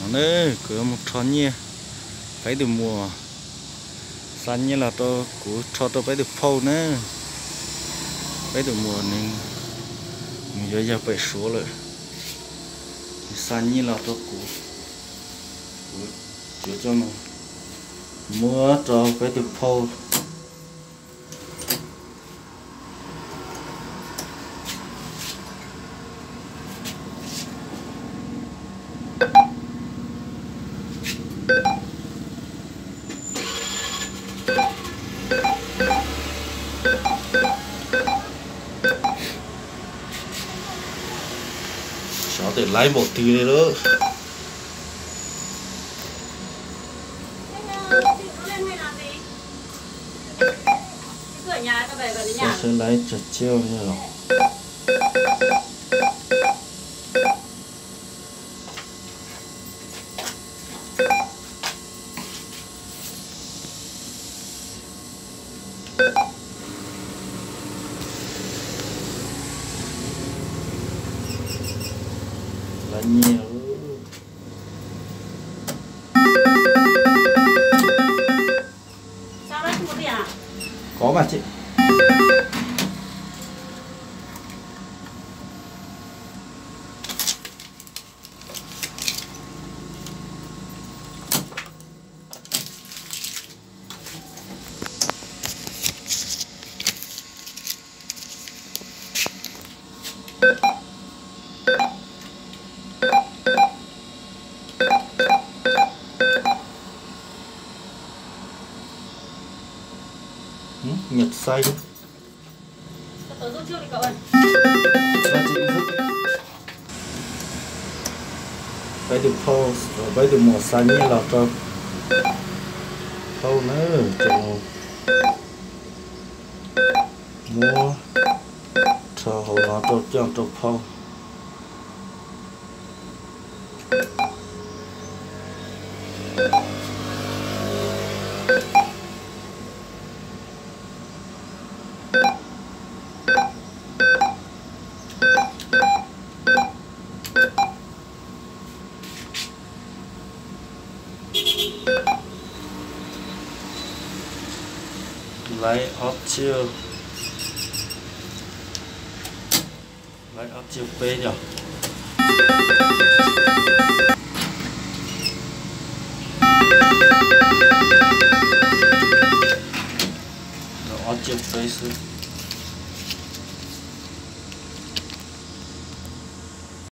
Nawb, kuv yuav mus rho nyiaj, peb tus muam xa nyiaj los rau kuv rho rau peb tus phauj nawb. Peb tus muam nws, nws yuav yog pem Suav lawm, nws xa nyiaj los rau kuv, kuv yuav coj mus muab rau peb tus phauj. Xyov tes laiv npaum twg li lawm. Xyov seb laiv tsawg tsiaj li los. Laiv nyiaj. Kov mas tsis. Nyuam xaiv. Peb tus phauj, peb tus muam xa nyiaj los rau phauj nawb, ces muab rho hauv no rau coj rau phauj. Laiv ob tsiaj, laiv ob tsiaj peb yom. Laiv ob tsiaj peb xwb.